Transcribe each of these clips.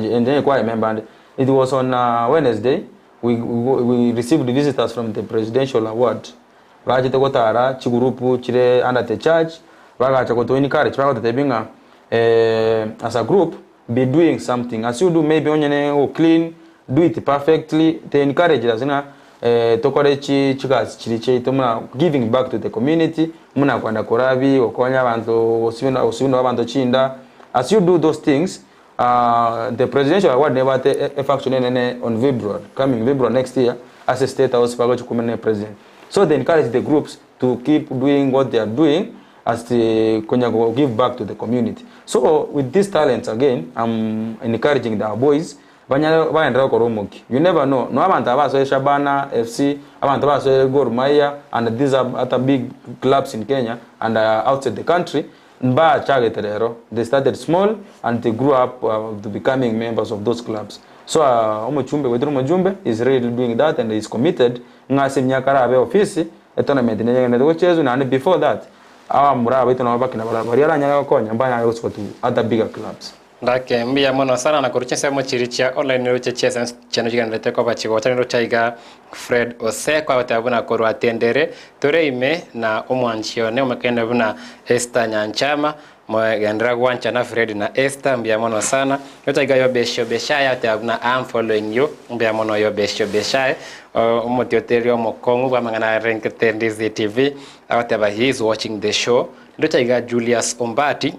Inche kwa remember ande it was on Wednesday we we received visitors from the presidential award bachete gotara chigroup chire under the church bagacha goto encourage bagototebia ng'a as a group be doing something as you do maybe onye ne go clean do it perfectly they encouraged us ng'a tokore chi chigasi chiria chiaito buna giving back to the community buna kwenda korabi gokonya abanto gosibina gosibina abanto chinda as you do those things The presidential award nebwate e function enene on February, coming February next year ase state house bagochi komenya ne president. So they encourage the groups to keep doing what they are doing as the konya go give back to the community. So with these talents again I'm encouraging our boys banyare baenderere gokora omokia. You never know, no abanto aba basoire Shabana FC, abanto basoire Gor Mahia and these are other big clubs in Kenya and outside the country Mbachagete rero, they started small and they grew up to becoming members of those clubs. So omochumbe goetera omojumbe is really doing that and is committed ng'a ase emiaka arabe ofisi etournament neyegenderete gocheswa naende before that abamura abaito nabo bakina baria aranyare gokonya mbanyare gosoka to other bigger clubs. Ndake mbuya mono sana na korwa chinsemo chiria chia online roche chia sense chiano chigendererete koba chigocha niroche aiga Fred Oseko agoteba buna korwa Tendere tore ime na omwanchi one omokende buna Esther Nyanchama mogenderera gwanchana Fred na Esther mbuya mono sana roche aiga Yobesho Beshaya agoteba buna am following you mbuya mono Yobesho Beshaya omotioteria omokong'u bw'amang'ana arengete Ndizi TV agoteba he is watching the show roche aiga Julius Ombati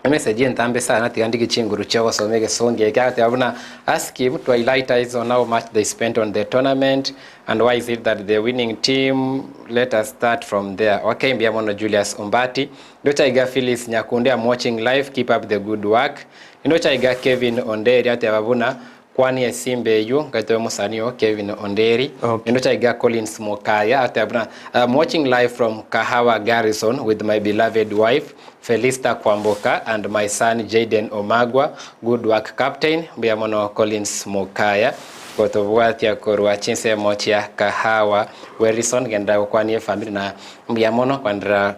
Emessage entambe sana tiga ndigie chinguru chia ogosoma egesongo eke agateba buna ask him to highlight eyes on how much they spent on the tournament and why is it that the winning team let us start from there okay mbuya mono Julius Ombati ndocha iga Phyllis Nyakundi I'm watching live keep up the good work ndocha iga Kevin Onderi ateba buna Kwania esimba eywo, ngaitoe omosani oo Kevin Onderi. Okay. Naende ochaiga Collins Mokaya ateba buna I'm watching live from Kahawa Garrison with my beloved wife Felista Kwamboka and my son Jayden Omagwa. Good work captain. Mbuya mono Collins Mokaya gotobwatia korwa chinsemo chia Kahawa Werrison. Genda gokwania efamiri na mbuya mono kwanderera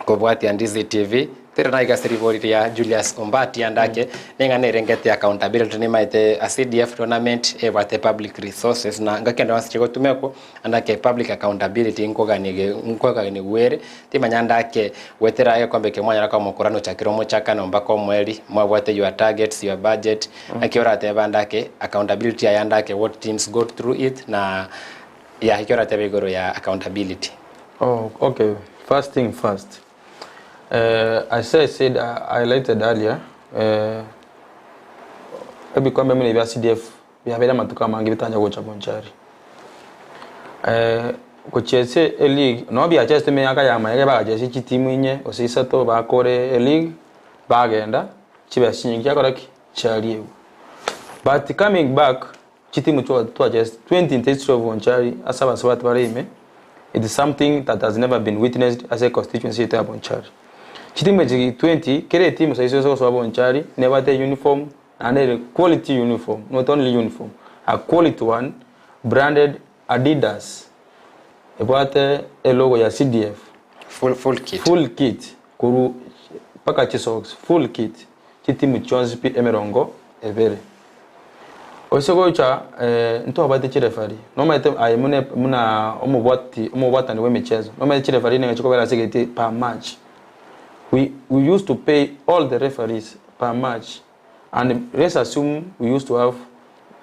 Kobwatia Ndizi TV, teri naiga ase ribori ria Julius Ombati ande ake, neng'ana erengete accountability nimaete a CDF tournament ebwate public resources na ngaki ende yonsi chigotumekwa ande ake public accountability nkoganige nkoganigwa ere, timanya ande ake goetera egekombe eke mwanyora koba mokorana ochakire omochakano mpaka omoerio, mwabwate your targets, your budget, naki oratebe ande ake accountability aye ande ake what teams go through it na yeah ekio oratebe igoro ya accountability. Oh, okay. First thing first. As I said, I highlighted earlier, ebikombe buna ebia CDF biabeire amatuko amange bitanya gocha Bonchari. Gochia ase eleague, nabo biachesete emiaka ya mayega bagachiesia chitimu inye gose isato bakore eleague, bagenda, chibesa chinyinge chiakora ki? Chiariegwa. But coming back, Chitimu twachesete 20 in the history of Bonchari ase abasubati bare ime, it is something that has never been witnessed ase econstituency yaito ya Bonchari. Chitimu echi 20, kera etimu saisi ase gosoa Bonchari nebwate uniform naende ere quality uniform, not only uniform, a quality one branded Adidas ebwate elogo ya CDF. Full, full kit. Full kit korwa mpaka chisocks, full kit. Chitimu chionsi pi emerongo ebere. Ase gocha ntwabwate chirefari, nomanyete aye buna buna omobwati omobwatani bw'emicheso, nomanyete chirefari nigo chikobera ase egeti per match. We we used to pay all the referees per match and let's assume we used to have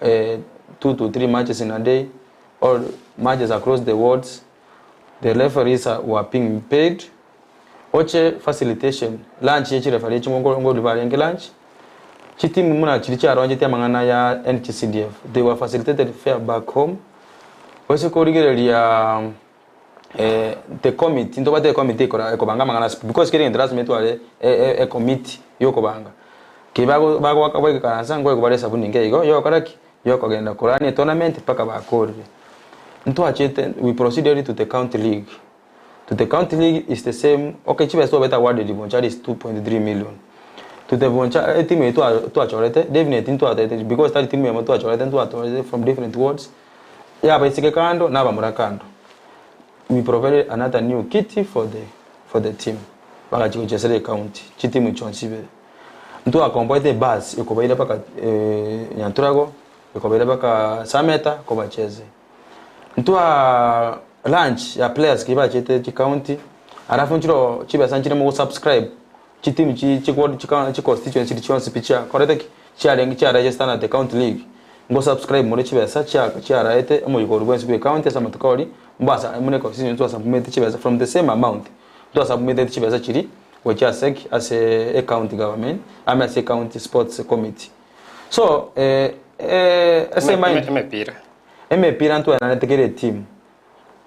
2 to 3 matches in a day or matches across the wards, the referees were being paid. Oche facilitation, lunch ye chirefari echi ngori barenge lunch, chitimu buna chiria chiaronchetie amang'ana ya NGCDF, they were facilitated fare back home, gose korigereria the committee, ntobwate ecommittee ekora ekobanga amang'ana ase because kera egento lasima etware ecommittee yokobanga. Ki bago bagoaka baikaransa nkoegwa bare esabuni nke igo yogokora ki? Yokogenda korania etournament mpaka bakorire. Ntwachete we proceeded to the county league. To the county league is the same okay chibesa twabete awarded Bonchari is 2.3 million to the Bonchari etimu eye twachorete definitely ntwatete because tari timu eyemo twachorete ntwatorete from different wards yabaiseke kando na abamura kando we provided another new kit for the for the team bagachia gochesera ecounty chitimu chionsi ibere. Ntwakomboete ebus ekobaira mpaka Nyanturago, ekobaira mpaka Sameta kobacheze. Ntwa lunch ya players ki bachete chicounty, alafu nchiro chibesa nchire mogosubscribe chitimu chi chi chi constituency chionsi pi chiakorete ki? Chiarenge chia register na the county league, ngo subscribe more chibesa chia chiaraete omoyega oria bwensi bwe county ase amatuko aria, mbasa muna econstituency twasubmit chibesa from the same amount, twasubmitete chibesa chiria gochia ase ki? Ase ecounty government ame ase ecounty sports committee. So ase mind Emepira. Emepira ntwaenanete kera etimu,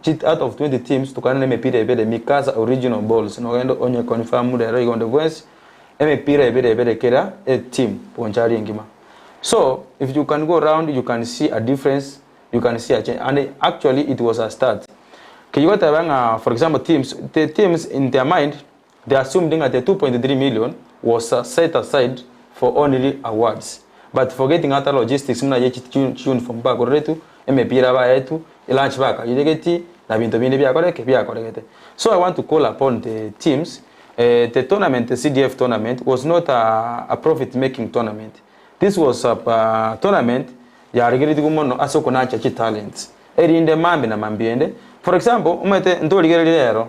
chi out of 20 teams tokaenana emepira ebere Mikasa original balls nogende onye confirm rero iga onde bwensi emepira ebere ebere kera eteam bonchari engima. So if you can go round you can see a difference you can see a change and actually it was a start. Keyio goteba ng'a for example teams the teams in their mind They assumed ng'a the 2.3 million was set aside for only awards but forgetting other logistics buna ye chi uniform bagoreretwe, emepira baetwe, elunch bakarire geti na binto binde biakoreke biakoregete. So I want to call upon the teams, the tournament the CDF tournament was not a profit making tournament. This was a tournament yaregeretigwe mono ase okonacha chitalents erinde mambi na mambi ende. For example, omanyete ntorigereria rero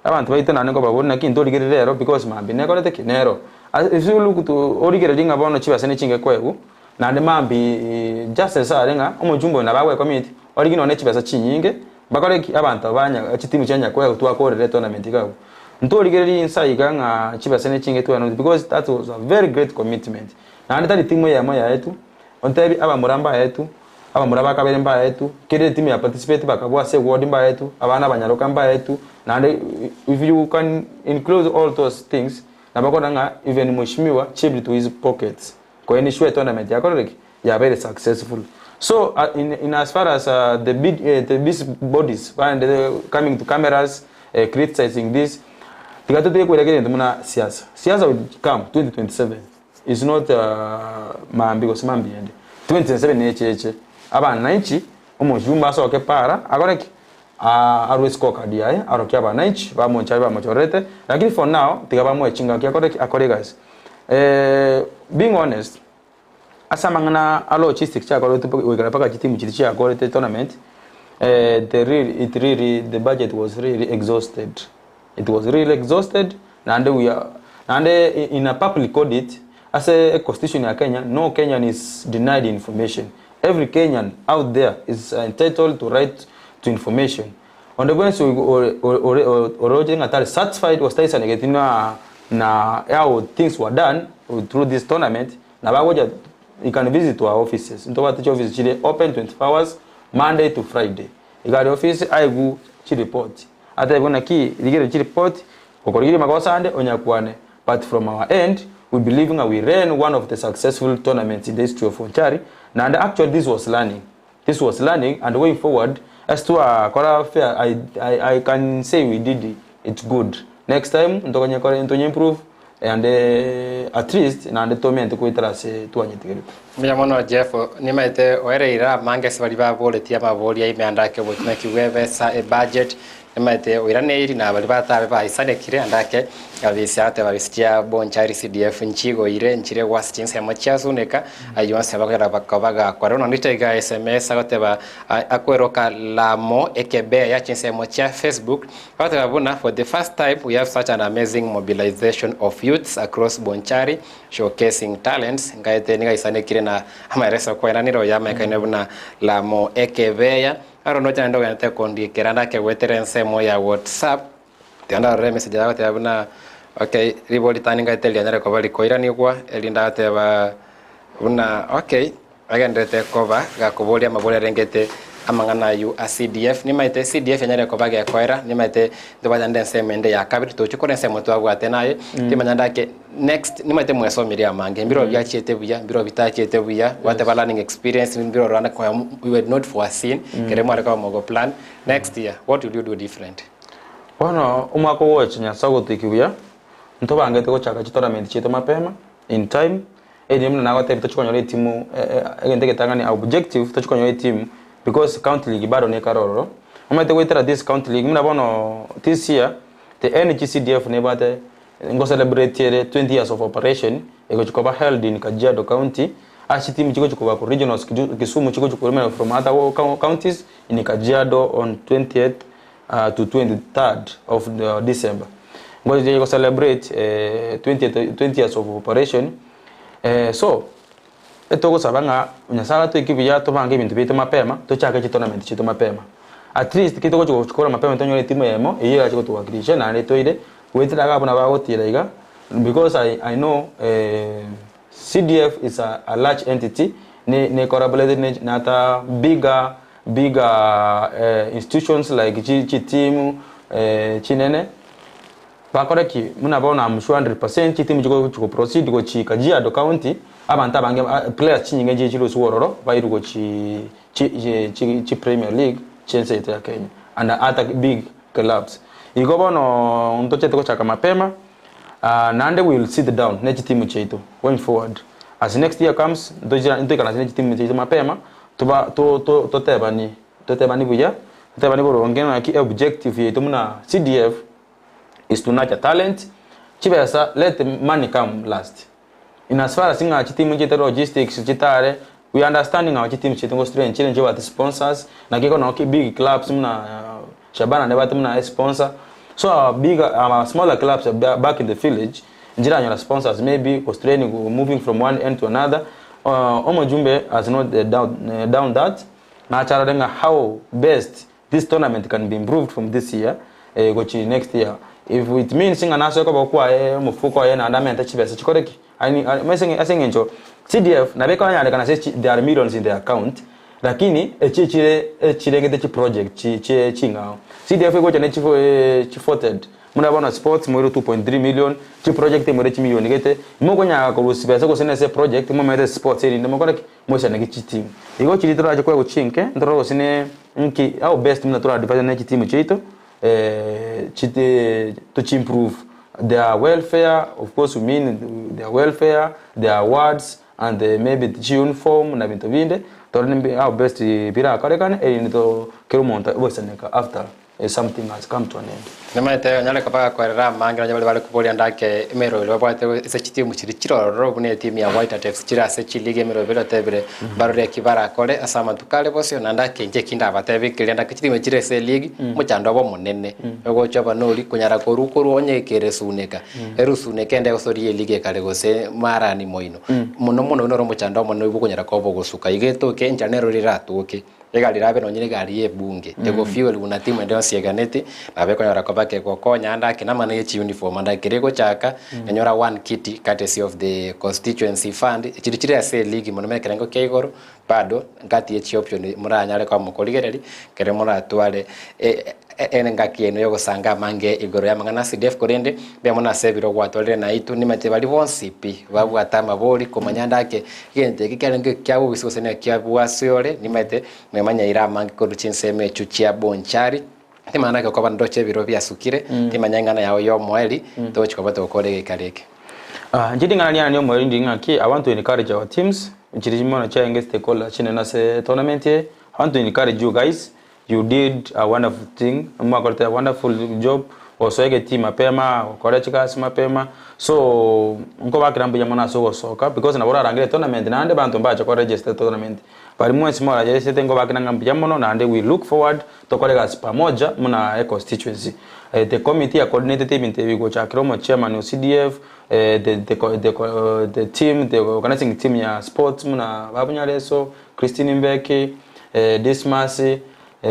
Abanto baito naende nkobaboria, Naki ntorigererie rero? Because mambia nekorete ki? Nero. Ase look to origererie ng'a bono chibesa nechinge koegwa, naende mambia justice are ng'a omochumba oyo nabo agwekomiti, origie nonye chibesa chinyinge, bakore ki? Abanto aba banya chitimu chia nyakoegwa twakorire etournament iga abwo. Ntorigererie inse iga ng'a chibesa nechinge tweananete because that was a very great commitment. Naende tari timu eyemo yaetwe, ontebi abamura mbaetwe, Abamura ba kabere mbaetwe, kera etimu ya participate bakabua ase eward mbaetwe, abana abanyaroka mbaetwe, naende if you can include all those things, nabo okonyora ng'a even mheshimiwa chipped to his pockets ko ensure etournament yakorire ki? Yabeire successful. So in in as far as the big the busy bodies baendete coming to cameras criticizing this, tiga totige koira kera egento buna siasa. Siasa will come 2027. Is not maambia gose maambia ende. 2027 necheche abananchi omochumba asoke para akore ki? Arwe scorecard yaye arokie abananchi bamonchari bamochorerete lakini for now tiga bamoe chingaki akore ki? Akore egasi. Being honest ase amang'ana a logistics chiakoretwe goikera mpaka chitimu chiria chiakorete tournament the really it really the budget was really exhausted. It was really exhausted naende we are naende in a public audit ase econstitution ya Kenya no Kenyan is denied information every Kenyan out there is entitled to right to information onde bwensi oroche ng'a tari satisfied gose taisanegeti na na how things were done through this tournament nabo agocha he can visit to our offices ntobwate chiofisi chire open 24 hours Monday to Friday iga aria ofisi aigwe chireport. Atebwe naki rigereria chiripoti, gokorigereria magoso ande onyakwane, but from our end we believe ng'a we ran one of the successful tournaments in the history of Bonchari, naende actually this was learning, this was learning and going forward as twakora fair I, I, I can say we did it good, next time ntokonye kore ntonye improve and at least naende tomente goetera ase twanyetigerete. Mbuya mono Jeff, nimaete oereire amange ase baria baboretie amaboria ime ande ake obotinaki bw'ebesa, ebudget, nimaete oiraneiri na baria batabe baisanekire ande ake abisia ateba abisia chia Bonchari CDF nchigoire nchire gwase chinsemo chia Suneka ayio onsi abakonyora bakaba bagakora. Bono ndite iga SMS agoteba akweroka Lamo Ekebeya chinsemo chia Facebook agoteba buna for the first time we have such an amazing mobilization of youths across Bonchari Showcasing talents, nkaete nigo aisanekire na amaereso koenanire oyo amaekaine buna Lamo Ekebeya. Aro ndoche naende ogenderete kondiikera ndakegwetere ensemo ya WhatsApp. Tiga ndarore emessage yaye agoteba buna okay ribori tani nkaete rianyare koba rikoiranigwa erinde agateba buna okay. Agenderete koba gakoboria amaborio arengete amang'ana ayio a CDF. Nimaete CDF enyare koba gekoera, nimaete ntobwate ensemo ende ya kabere, tochia kore ensemo twabwate naye, timanya ndake next, nimaete mwesomirie amange, mbiro biachiete buya, mbiro bitachiete buya, gwateba learning experience, mbiro orande konya we were not foreseen, kere mware koba mogo plan, next year what will you do different? Bono omwaka ogocha Nyasae ogotoikia buya, ntobangete gochaka chitournament chiaito mapema, in time, Erio buna nagotebia tochie konyora etimu egento egetang'ani our objective tochie konyora etimu because county league bado nekare ororo. Omanyete goetera this county league buna bono this year the NGCDF nebwate ngo celebrate ere 20 years of operation. Egochi koba held in Kajiado County ase chitimu chigochi koba korwa regionals Kisumu chigochi korwa from other counties in Kajiado on 20th to 23rd of December. Ngochi chiaye go celebrate 20th 20 years of operation so etogosaba ng'a Nyasaye atoike buya tobange ebinto biaito mapema tochake chitournament chiaito mapema. At least ki togochi gochikora mapema tonyore etimu eyemo eyio erache gotowakilisha naende toire goetera iga buna bagotira iga because I I know CDF is a a large entity ne ne collaborated ne na ata bigger bigger institutions like chi chitimu chinene Bakore ki? Buna bono am sure 100% chitimu chigochi go proceed gochi Kajiado county, abanto abange players chinyinge nchiche chirusigwe ororo bairwe gochi chi chi chi premier league chi'ense yaito ya Kenya and other big clubs. Igo bono ntochete gochaka mapema naende we will sit down ne chitimu chiaito going forward as next year comes ntochia ntoikaranse ne chitimu chiaito mapema toba to to totebanie totebanie buya totebanie boronge naki objective yaito buna CDF is to nurture talent, chibesa let money come last. In as far as ng'a chitimu chiaito logistics chitare, we understand ng'a chitimu chiaito ngo strain chire nchibwate sponsors, naki igo noo big clubs buna Shabana nebwate buna esponsor, so our bigger our smaller clubs back in the village nchiranyora sponsors maybe go strain moving from one end to another, omojumbe has not down down that, nacharore ng'a how best This tournament can be improved from this year gochi next year if it means ng'a nasoe koba kwaye omofuko oye naende amente chibesa chikore ki? Ase eng'encho CDF nabo ekonyarekana ase there are millions in the account lakini echi echire echirengete chiproject chi chie ching'ao. CDF egocha ne chifoted Buna bono sports moirwe 2.3 million, chiproject moire chimilioni gete, imokonyara korwa chibesa gose nese project momete sports erinde mokore ki? Moisaneke chitimu. Igo chiria torache koegwa chinke, ntorore gose ne nki how best buna tora advise ne chitimu chiaito chite tochi improve their welfare, of course we mean their welfare, their awards and maybe chi uniform na binto binde, torore nimbe how best birakorekane erinde to kera omonto ogoisaneka after. Something has come to an end. Nimanyete onyare koba gakoerera amange nonya baria bare koboria ndake emeroberi babwate ase chitimu chiria chire ororo buna etimu ya White Hat FC chire ase chiligi emeroberi otebire barore eki barakore ase amatuko are bosio naende ake inche eki ndabatebie keria ndake chitimu chire ase eligi omochando obe omonene ogocha oba nori konyara korwa korwa onye ekeresuneka erusuneke ende gosoria eligi ekare gose marani moino mono mono oyio noro omochando omonene bokonyara koba ogosuka iga etoke enchera nero riratoke. Egari erabe nonye negari y'ebunge, egofuel buna timu ende yonsi eganeti, nabo ekonyora koba kegokonya ande ake namang'ana ye chiuniform ande ekero egochaka, enyora one kiti courtesy of the constituency fund, chiria chire ase eligi mono na ekerengo kia igoro, bado nkati ye chioption moranyare koba mokorigereria, ekero moratware engaki yaino yogosanga amange igoro y'amang'ana a CDF korende, mbuya mono ase ebiro gwatwarire naintwe, nimanyete baria bonsi pi babwate amabori komanya ande ake. Egento eke kiarenge ekia bobisi gose nekia bwase ore, nimanyete mwemanyeire amange korwa chinsemo echio chia Bonchari, timanya naki okoba ndoche ebiro biasukire, timanya eng'ana yao y'omoerio, togochia koba togokora egekaro eke. Inche ring'ana riane riomoerio ndiri ng'aki, I want to encourage our teams, chiri mono chiarenge stakeholders chinene ase tournament eye, I want to encourage you guys, You did a wonderful thing, mwakorete a wonderful job, gosoa egetii mapema, gokora chigasi mapema, so nkobakera mbuya mono ase ogosoka because nabo orarangere etournament naende abanto mbache ko register etournament. Baria mwensi moraregisterete nkobakera ng'a mbuya mono naende we look forward tokore egasi pamoja buna econstituency. The committee ya coordinatete ebinto ebi gochakera omo chairman o CDF, the the the the team, the organizing team ya sports buna Babu Nyareso, Christine Mbeki, Dismas,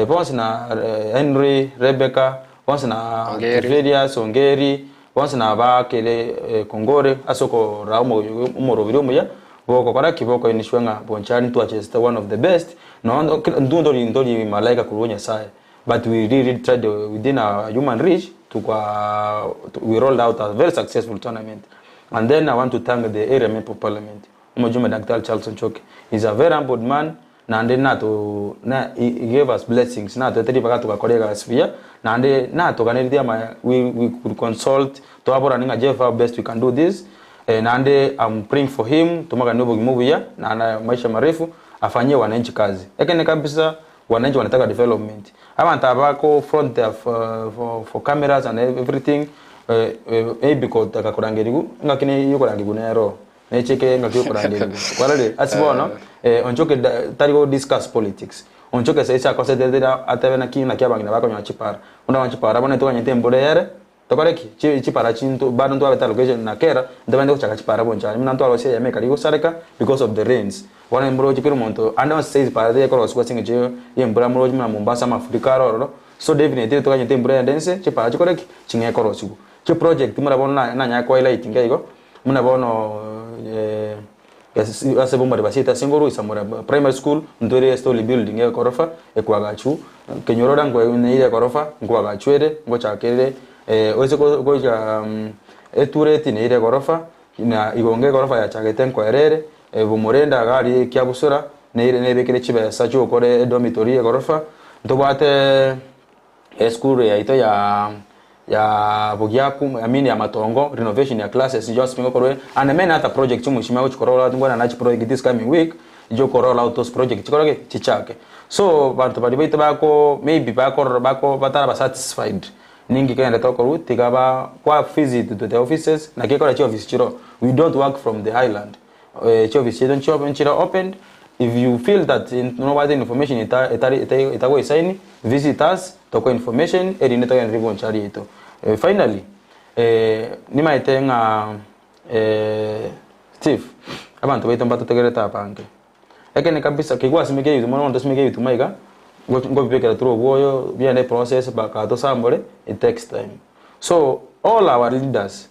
bonsi na Henry, Rebecca, bonsi na Ongeri. Tiberias, Ongeri, bonsi na abakere Kongore ase okoraa omorobiri omuya bogokora ki? Bokoinishwa ng'a Bonchari ntwachesete one of the best, nonya kera intwe ntori ntori malaika korwa Nyasaye, but we really tried within our human reach tuka we rolled out a very successful tournament. And then I want to thank the area member of parliament. Omojumbe Daktari Charles Onchoke is a very humbled man naende nato na he gave us blessings natoete ribaga togakora egasi buya naende natoganeretie amaya we, we could consult twaborani ng'a Jeff how best we can do this eh, naende I'm praying for him tomaganie obogima obuya naende maisha marefu afanyie wananchi kazi ekene kabisa wananchi wanataka development abanto aba bako front their for, for, for cameras and everything eh, eh, maybe kotaka korangerigwa ng'aki ne yokorangerigwa nero. Necheke engaki yokorangerigwa. Kwarorire? Ase bono, eh, onchoke da tari go discuss politics. Onchoke saisi akosete tera atebe naki naki abang'ina bakonyora chipara. Buna bono chipara bono etoganyete embura eyere, tokore ki? Chi chipara chinto bado ntwabete allocation na kera, ntobwenerete gochaka chipara bonchari. Buna ntwarosia eyemo ekari gosareka because of the rains. Bono moroche kera omonto ande onsi saisi para tekorosiwa ase eng'encho ya embura moroche buna Mombasa amafuriko aro ororo. So definitely toganyete embura eyende nse, chipara chikore ki? Ching'e korosiwa. Chiproject buna bono na nanyare ko highlight iga igo, buna bono ase bomori basiete ase ngorwa Isamura primary school, ntwere estorey building ya egorofa ekwagachwu, Kenyorora nkwe neire egorofa nkwagachwa ere, ngochaka ere ase gocha etureti neire egorofa, na igonga egorofa yachagete nkoera ere, bomorenda iga aria kiabusura, neire nebekire chibesa chiogokora edormitory egorofa, ntobwate. Esukuru yaito ya ya Bogiaku, I mean ya Matongo, renovation ya classes chionsi pi ngokorwa and many other projects omochie gochi koroll out ngwana nachi project this coming week chio roll out those project chikore ki? Chichake. So banto baria baito bako maybe bakorora bako bataraba satisfied ninki kegende tokorwa tiga ba kwa visit to the offices naki ekore chiofisi chiroo we don't work from the island. Chiofisi chiaito nchiobe nchire opened, if you feel that nobwate information eta etari etagoisaini, visit us tokoe information erinde togenderere bonchari yaito. Finally, nimaete ng'a Steve, abanto baito mbatotegererete abange, ekene kabisa kegwa asimeke ebituma bono tosimeke ebituma iga, nkobibekera tore obwoyo, biende eprocess mpaka tosambore, it takes time. So all our leaders.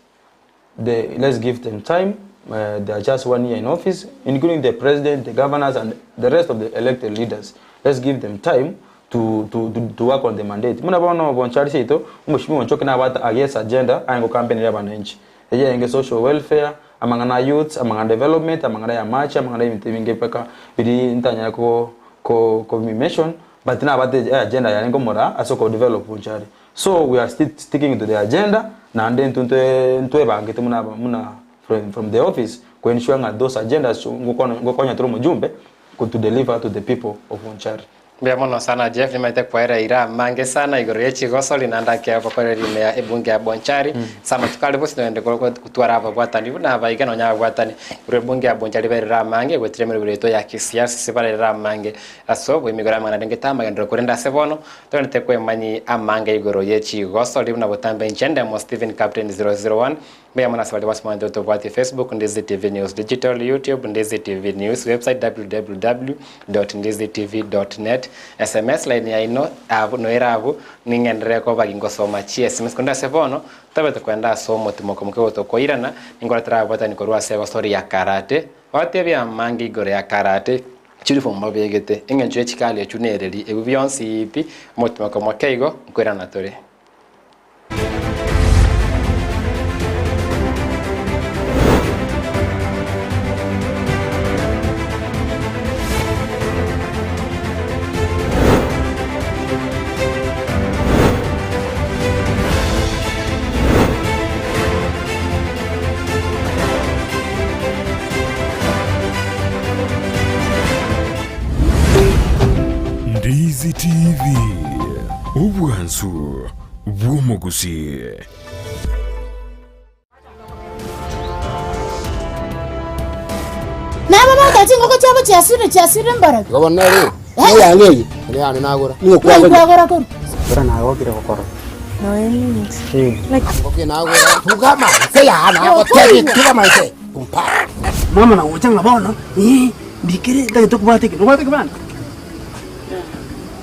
The let's give them time they are just one year in office including the president, the governors and the rest of the elected leaders let's give them time to, to, to, to work on the mandate muna bono bonchari seito omoshimi onchoke nabwate against agenda aye gokampenera abananchi eye enge social welfare amang'ana youths amang'ana development amang'ana ya amache amang'ana ebinto ebinge mpaka biri ntanyara ko ko ko mention but nabwate agenda yarenge omoraa ase okodevelop bonchari So we are still sticking to the agenda naende intwe ntwe ntwebangete buna aba buna from from the office ko ensure ng'a those agendas ngokonya ngokonya tore omojumbe ko to deliver to the people of Bonchari. Mbuya mono sana Jeff, nimaete kwaera ira amange sana igoro ye chigosori naende ake ogokorera ime ya ebunge ya Bonchari. Ase amatuko aria bonsi nogende gotwara ababwatani buna abaiga nonya ababwatani igoro ebunge ya Bonchari berere amange goetera emeroberi yaito ya kisiasa ase barerere amange ase oboimigoro amang'ana arengete amagenderero korende ase bono Togenderete kwemanyi amange igoro ye chigosori buna botambe inche ndemo Stephen Captain 001 mbuya mono ase baria bonsi mwanchete gotobwatia Facebook Ndizi TV News Digital YouTube Ndizi TV News Website www.ndizitv.net SMS line yaino abu noere abu ning'enderere koba gingosoma chi SMS korende ase bono tobete koenda ase omotimoko moke gotokoirana ninkoretera ababwatani korwa ase egosori ya karate batebie amange igoro ya karate Chilifomu babegete, engencho ye chikari echio nereri, ebi bionsi pi, omotimoko moke igo, nkoirana tore. Ndizi TV, obwansu bw'omogusii. Nabo bagocha chingoko chiabo chiasirire, chiasirire mbarabwo. Igo bono nere eye, neyane eye, neyane nagora. Nigo Ng'ai kwagorire? kwagora korwa? Buna nagokire gokorora. Ngoko nagora, tugama inse yaa nagotebia tugama inse, kumpa. Mama nagocha ng'a bono, eh, ndikere ntagete kobwata eke, nobwate ekebande?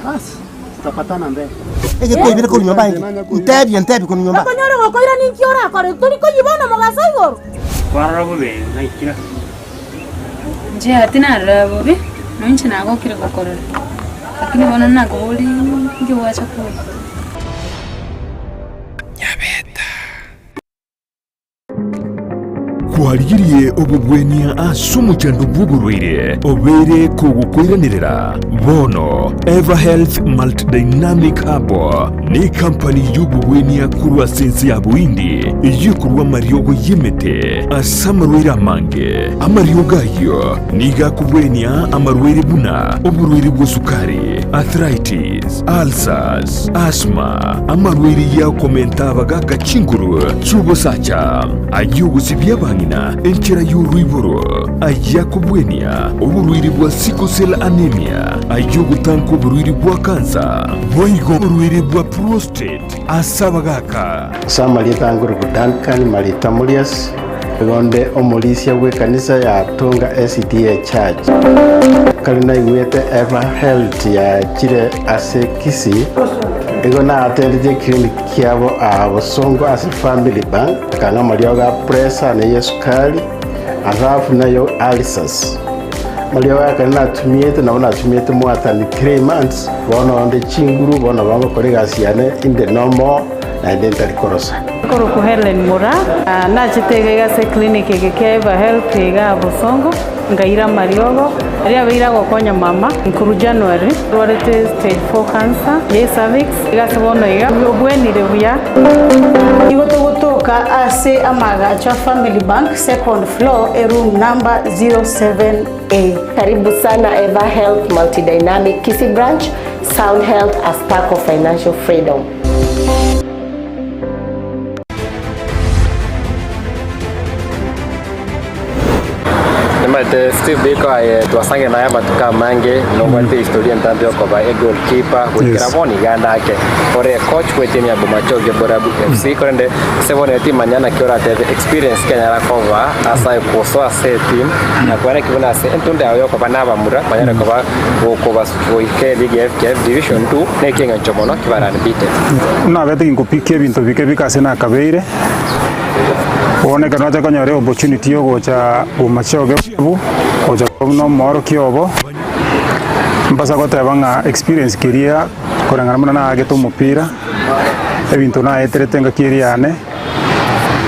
Bas, tutapatana mbele. Ege kwaibire korwa nyomba inki? Ntebie, ntebie korwa nyomba. Okonyore gokoira ninki orakore? Tori koyia bono omogaso igoro? Kwarora bobe naikire. Inche tinarora bobe, nonya inche nagokire gokorora, lakini bono nakoboria inki gwacha koria. Kwarigirie obobwenia ase omochando bw'oborwaire obeire kogokoiranerera? Bono Everhealth Multidynamic Herbal nekampani y'obobwenia korwa ase ense ya Bohindi eyio ekorwa amariogo y'emete ase amarwaire amange. Amariogo ayio nigo akobwenia amarwaire buna oborwaire bw'esukari, arthritis. Diabetes, ulcers, asthma, amarwaire y'okomenta abagaka chinguru chi'obosacha, ay'ogosibia abang'ina enchera y'oroiboro, ay'akobwenia oborwaire bwa sickle cell anemia, ay'ogotanka oborwaire bwa kansa, boigo oborwaire bwa prostate ase abagaka. Ase amarieta a Ngurubu Duncan Marita Murias, nigo nde omorisia bw'ekanisa ya Tonga SDA Church. Ekero naigwete Eva Health yachire ase Kisii, nigo natendetie eclinic kiabo aa Bosongo ase Family Bank, akang'a amariogo a pressure na eyesukari, alafu nayo ulcers. Amariogo aya ekero natumiete nabo natumiete more than 3 months, bono onde chinguru, bono bagokora egasi yane inde nomo naende ntari korosa. Nkorokwa Hellen Mura, nachete iga iga ase eclinic eke kia Eva Health igaa Bosongo, nkaira amariogo, aria abeire agokonya mama nkorwa January, arwarete stage 4 cancer ya ecervix, iga ase bono iga obwenire buya. Nigo togotoka ase amaagacho a Family Bank, second floor, eroom number 07A. Karibu sana Eva Health Multidynamic Kisii Branch, Sound Health a spark of financial freedom. Nimanyete Steve Biko aye twasangire naye amatuko amange nobwate history entambe yokoba e goalkeeper goikera bono iga ande ore coach bwe team ya Bomachoge Borabu FC korende ase bono timanya naki oratebe experience kenyara koba ase aye gosoa ase eteam na kwana ki buna ase entunda yao yokoba na abamura banyare koba gokoba goika eligi ya FKF Division 2 nekieng'encho mono kibare unbeaten. Nabete ginkopikia ebinto bike bike ase nakabeire, bono ekero nacha konyora eopportunity ya ogocha Bomachoge Borabu, gocha koba buna omoorokia obo, mbasa goteba ng'a experience keria koreng'ana buna naagete omopira, ebinto naeterete engaki eria yane,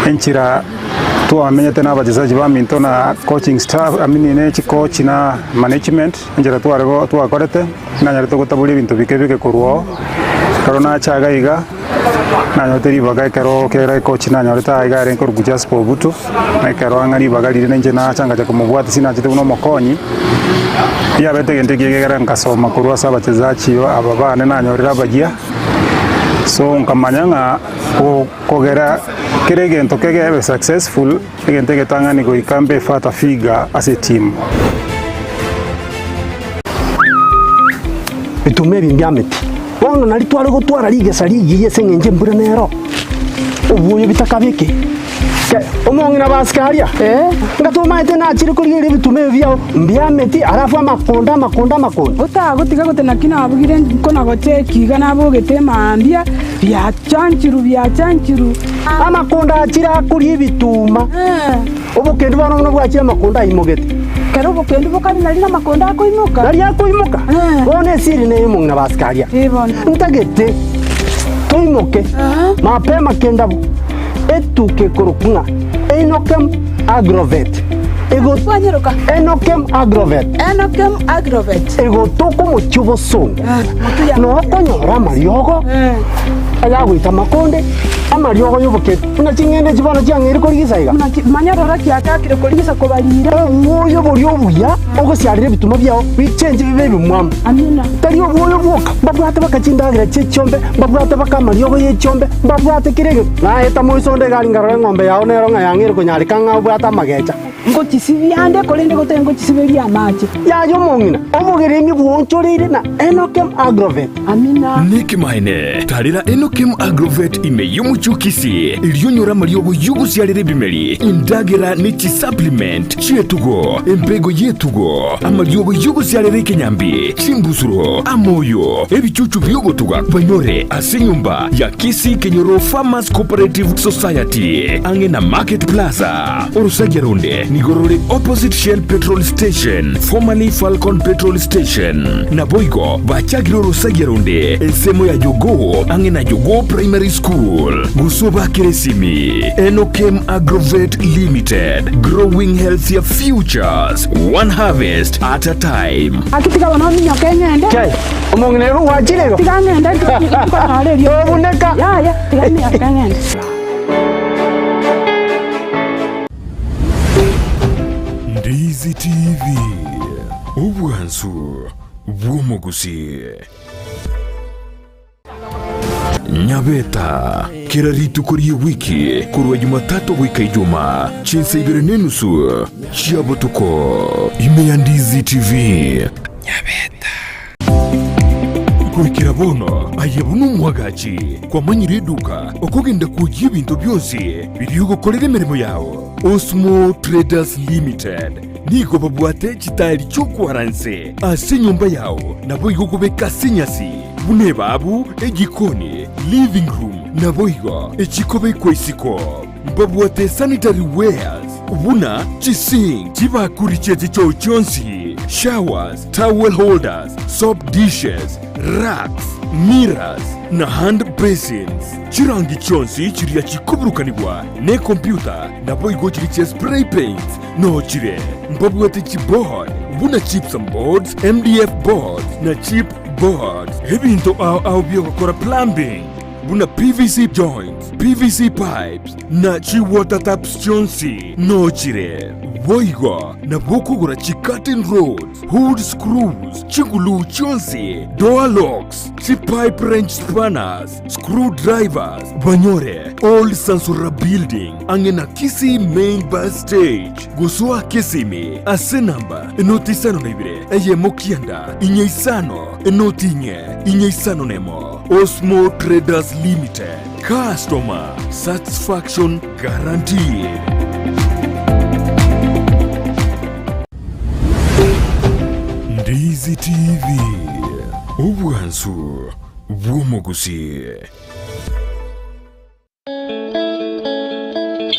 enchera twamenyete na abachesaji baminto na coaching staff I mean ne chicoach na management, enchera tware go twakorete, nanyarete gotaboria ebinto bike bike korwa oo, ekero nacha iga iga, nanyorete ribaga ekero kera ecoach nanyorete aa iga arenge korokwa Jasper Obutu, na ekero ang'a ribaga riria nainche nacha ngacha komobwatia sinachete buna omokonyi, riabete egento ekiya ekiagera nkasoma korwa ase abachezaji aba bane nanyorire abayia, so nkamanya ng'a go kogera kera egento kegebe successful, egento egetang'ani goika mbe father figure ase etimu. Bituma ebi mbiameti. Bono nario tware gotwara rigesa rigiya ase eng'encho embura nero, obwoyo bitakabeke. Ke, omong'ina basike aria, nga tomaete nachire korigereria ebituma ebi biao mbiameti, alafu amakonda amakonda amakonda. Otagotiga gote naki nabugire nkona gocheki iga nabogete mambia, biachanchiru biachanchiru. Amakonda achire akoria ebituma, obokendu bono buna bwachire amakonda aimogete. Kera obokendu bokare nari namakonda akoimoka. Nari akoimoka, bono esiri neye omong'ina basike aria. Ntagete toimoke mapema kendabu. Etuka ekorokwa ng'a Enokem Agrovet ego Enokem Agrovet Enokem Agrovet egotoka omochie obosongo noo okonyora amariogo ayagoita amakonde, amariogo y'oboketi buna ching'ende echi bono chiang'eire korigisa iga. Manya rora chiachakire korigisa kobarira. Obwoyo boria obuya ogosiarera ebituma biao bichenche bibe ebimwamu. Amina. Tari obwoyo bwoka, mbabwate baka chindagera chi'echiombe, mbabwate baka amariogo y'echiombe, mbabwate kera egento. Naeta moiso onde egari nkarora eng'ombe yao nero ng'a yang'eire konyareka ng'a obwate amagecha. Ngochisibia ande, korende gotari ngochisiberia amache. Yaya omong'ina, obogeremi bwoonchoreire na Enokem Agrovet. Amina. Nekemanene, tarera Enokem Agrovet ime y'omochie o Kisii, erio onyore amariogo y'ogosiarera ebimeri, endagera ne chisupplement chi'etugo, embego y'etugo, amariogo y'ogosiarera ekenyambi, chimbusuro, amoyo, ebichuchu bi'ogotuga banyore ase enyomba ya Kisii Kenyoro Farmers Cooperative Society, ang'e na Market Plaza. Orosagia ronde nigo rore opposite Shell Petrol Station, formerly Falcon Petrol Station. Naboigo bachagire orosagia ronde ensemo ya Jogoo ang'e na Jogoo Primary School. Gose obakere esimi Enokem Agrovet Limited, growing healthier futures, one harvest at a time. Gaki tiga bono ominyoke ng'ende. Kei, omong'ina igo gwachire igo? Tiga ng'ende nkonyora erio. Tobuneka. Yaya, tiga minyoke ng'ende. Ndizi TV, obwansu bw'omogusii. Nyabeta, kera rituko ri'ewiki korwa Jumatatu goika Ijumaa, chinsa ibere na enusu chia botuko, ime ya Ndizi TV. Nyabeta. Goikera bono aye buna omwagachi kwamanyire eduka okogenda kwoyia ebinto bionsi biria ogokorera emeremo yao. Osmo Traders Limited nigo babwate chitaeri chi'okwara nse ase enyomba yao naboigo kobeka ase enyasi buna ebabu, ejikoni, living room naboigo echikobekwa isiko. Mbabwate sanitary wares buna chisink, chibakuri chie chichoo chionsi, showers, towel holders, soap dishes, racks, mirrors, na hand basins. Chirangi chionsi chiria chikoburukanigwa nekompyuta naboigo chiria chia spray paints noo chire. Mbabwate chiboard buna gypsum boards, MDF boards, na chip boards. Ebinto ao ao biogokora plumbing buna PVC joints, PVC pipes, na chi-water taps chionsi noo chire. Boigo nabo okogora chi-curtain rods, hood screws, chiguluu chionsi, door locks, chi-pipe wrench spanners, screw drivers, banyore Old Sansura Building ang'e na Kisii Main Bus Stage. Gosoa Kisimi ase enamba enoti isano na ibere eyemo kianda inye isano enoti inye inye isano nemo. Osmo Traders Limited, Customer Satisfaction Guaranteed. Ndizi TV, obwansu bw'omogusii.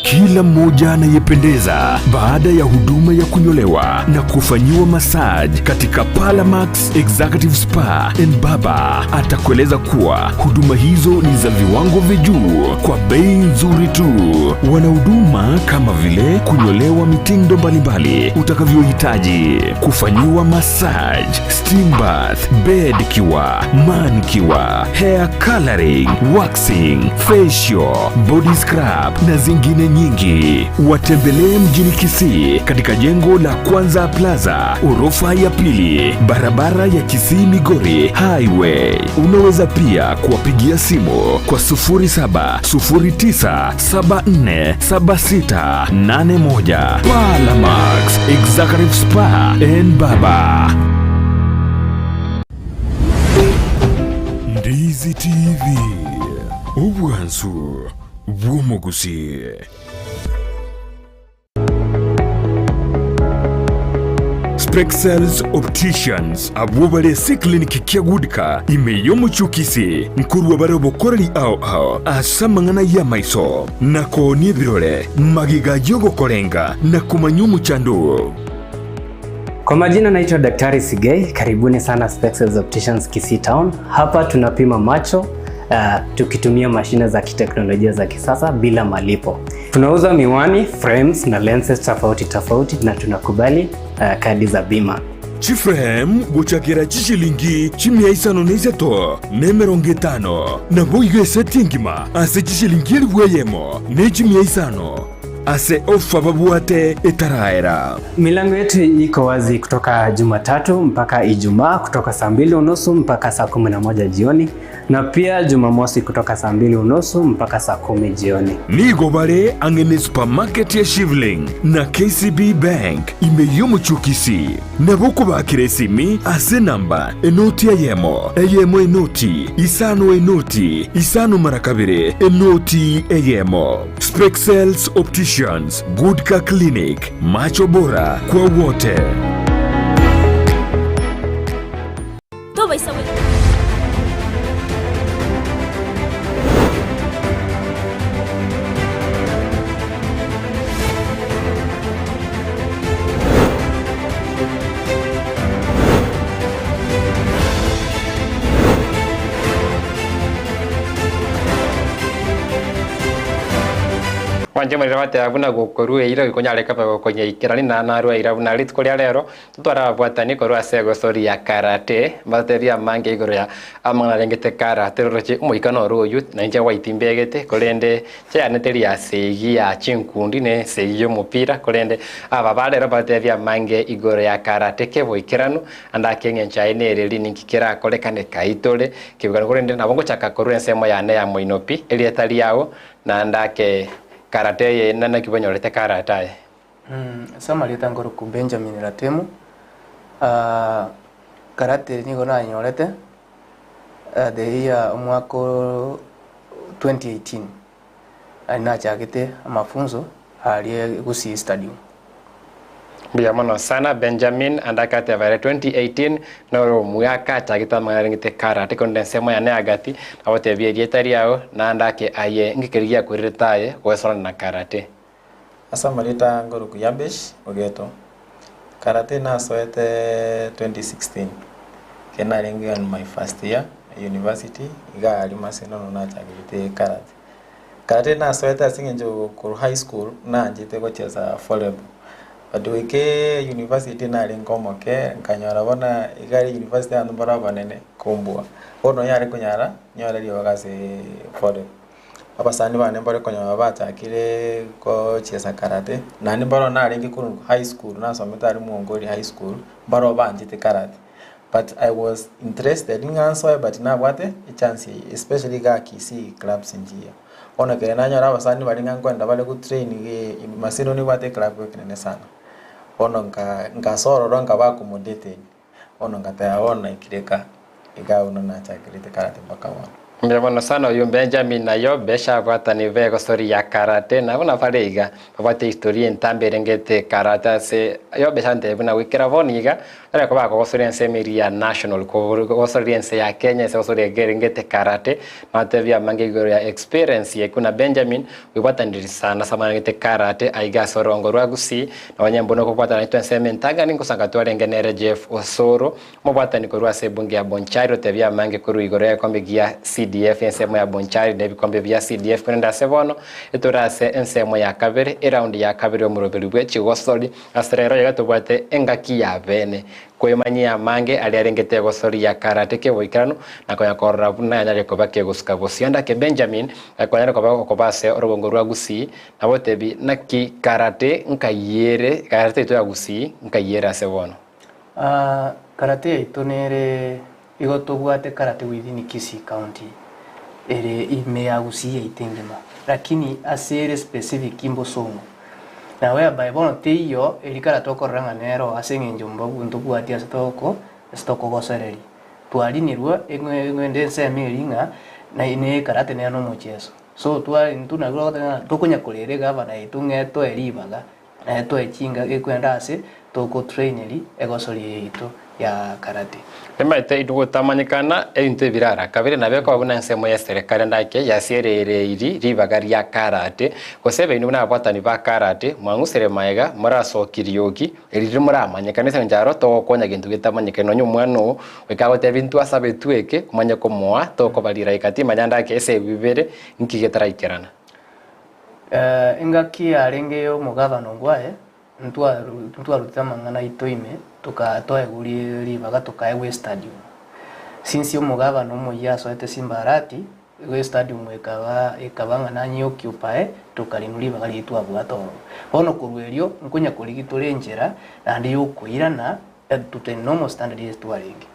Kila mmoja anayependeza baada ya huduma ya kunyolewa na kufanyiwa massage katika Palamax Executive Spa and Baba atakueleza kuwa huduma hizo ni za viwango vya juu kwa bei nzuri tu. Wana huduma kama vile kunyolewa mitindo mbalimbali utakavyohitaji, kufanyiwa massage, steam bath, bed cure, manicure, hair coloring, waxing, facial, body scrub na zingine nyingi. Watembelee mjini Kisii katika jengo la Kwanza Plaza, orofa ya pili, barabara ya Kisii Migori Highway. Unaweza pia kuwapigia simu kwa 0709747681. Palamax Executive Spa and Baba. Ndizi TV, obwansu bw'omogusii. Spexels Opticians abwo bare ase eclinic kia Goodka ime y'omochie o Kisii nkorwa bare obokoreri ao ao ase amang'ana y'amaiso na koonia ebirore magega y'ogokorenga na komanya omochando oo. Kwa majina naitwa Daktari Sigei, karibuni sana Spexels Opticians Kisii Town. Hapa tunapima macho tukitumia mashine za kiteknolojia za kisasa bila malipo. Tunauza miwani, frames na lenses tofauti tofauti na tunakubali kadi za bima. Chiframe gochakera chishilingi chimia isano na isato na emerongo etano, naboigo eseti engima ase chishilingi elifu eyemo ne chimia isano ase ofa babwate etaraera. Milango yetu iko wazi kutoka Jumatatu mpaka Ijumaa kutoka saa 2:30 mpaka saa 11 jioni na pia Jumamosi kutoka saa 2:30 mpaka saa 10 jioni. Nigo bare ang'e ne supermarket ya Shivling na KCB Bank ime y'omochie o Kisii. Nabo okobakera esimi ase enamba enoti eyemo, eyemo enoti, isano enoti, isano mara kabere, enoti eyemo. Spexels Opticians, Goodcar Clinic, macho bora kwa wote. Tobaisa goika. Mwanche morire bateba buna gokorua eira gikonyare koba gokonyaikera nina narua eira buna rituko ria rero totware ababwatani korwa ase egosori ya karate mbatebie amange igoro ya amang'ana arengete karate roroche omoika noro oywo na inche white mbegete korende chayane teri ya segi ya chinkundi ne segi ya omopira korende aba ba rero mbatebie amange igoro ya karate keboikeranu ande ake eng'encho yaye nere ri ninki kerakorekane kai tore kebikano korende nabo ngochaka korwa ensemo yane ya moino pi erieta riao Naende ake karata eye na naki banyorete karata aye. Ase amarieta nkorokwa Benjamin Ratemo, karate ere nigo nanyorete the year omwaka o 2018 aria nachagete amafunzo aria Gusii Stadium. Mbuya mono sana Benjamin ande agateba ere 2018 noro omwaka achagete amang'ana arengete karate korende ensemo yane ya gati agotebia erieta riao naende ake aye ngekeri giakorerete aye goesorana na karate. Ase amarieta ngoruku Yabesh Ogeto, karate nasoete 2016 ekero narenge on my first year university iga aria Maseno nabo nachagete karate. Karate nasoete ase eng'encho korwa high school nanchete gochesa volleyball, but goika university narenge omoke nkanyora bono iga aria university abanto mbare abanene kombua, bono yare konyara nyore riogo ase volleyball. Abasani bane mbare konyora bachakire gochiesa karate, naende mbaro narenge korwa high school nasomete aria Mwongori high school, mbaro banchete karate. But I was interested ng'a nsoe but nabwate echance eye especially igaa Kisii clubs nchiya. Bono ekero nanyora abasani baria ng'a nkoenda bare go train Maseno nebwate eclub ekenene sana. Bono nka nkasoa ororo nkaba accommodated, bono ngateba bono naikire ka, igaa buna nachakerete karate mpaka bono. Mbuya mono sana oyio Benjamin na Yobesh abwatani b'egosori ya karate nabwo nabare iga babwate ehistoria entambe erengete karate ase Yobesh antebie buna goikera bono iga Ere koba akogosoria ensemo eria ya national, kogosoria ense ya Kenya ase gosoria ekerengete karate, natebie amange igoro ya experience ye kuna Benjamin, oibwataniri sana ase amang'ana karate aiga ase orongo rwa Gusii, na onye mbuna okobwatana naintwe ensemo entang'ani ngosanga twarenge nere Jeff Osoro, omobwatani korwa ase ebunge ya Bonchari otebie amange korwa igoro y'egekombe gia CDF ensemo ya Bonchari na ebikombe bia CDF korende ase bono etore ase ensemo ya kabere, eround ya kabere omoroberi bwe chigosori. Ase rero iga tobwate engaki ya bene kwemanyia amange aria arengete egosoria karate keboikeranu na konya korora buna yanyare koba kegosuka bosio. Ndake Benjamin konyare koba okoba ase orogongo rwa Gusii na botebi naki karate nkayiere karate yaito ya Gusii nkayiere ase bono. Karate yaito nere igo tobwate karate within Kisii County ere ime ya Gusii yaito engima lakini ase ere specific mbosongo na whereby bono teiyo eri karate okorora ng'a nero ase eng'encho mbabu ntobwati ase toko ase tokogosereria. Twarinirwe eng'ende ensemo eria ng'a ne ekarate nere na omocheso so twa intwe nabwo togoteba ng'a tokonya korera egavana yaito ng'a etoe ribaga Naye toe chinga gekwenda ase togotraineri egosori yaito ya karate. Rimaete intwe gotamanyekana ebinto ebire ara kabere nabo ekoba buna ensemo y'eserekari ndake yasierereiri ribaga ria karate, gose ebeino buna ababwatani ba karate, mwang'usire magega, morasokie riogi eri riria moramanyekane ase engencho aro togokonya gento getamanyekani nonya omwana oo goika agotebie intwe asabetwe eke omanye komoa tokoba riraika timanya ndake ase ebi bibere nki getaraikerana. Engaki yarenge y'omogabana Ongwae, ntwarutete amang'ana aito ime, tokaegwa ribaga tokaegwa estadium. Since omogabana omoyia asoete Simba Arati, igo estadium ekaba ekaba ng'a nanye occupy, tokarinwa ribaga riria twabwate ororo. Bono korwa erio, nkonya korigia tore enchera naende yokoirana to the normal standard eye twarenge.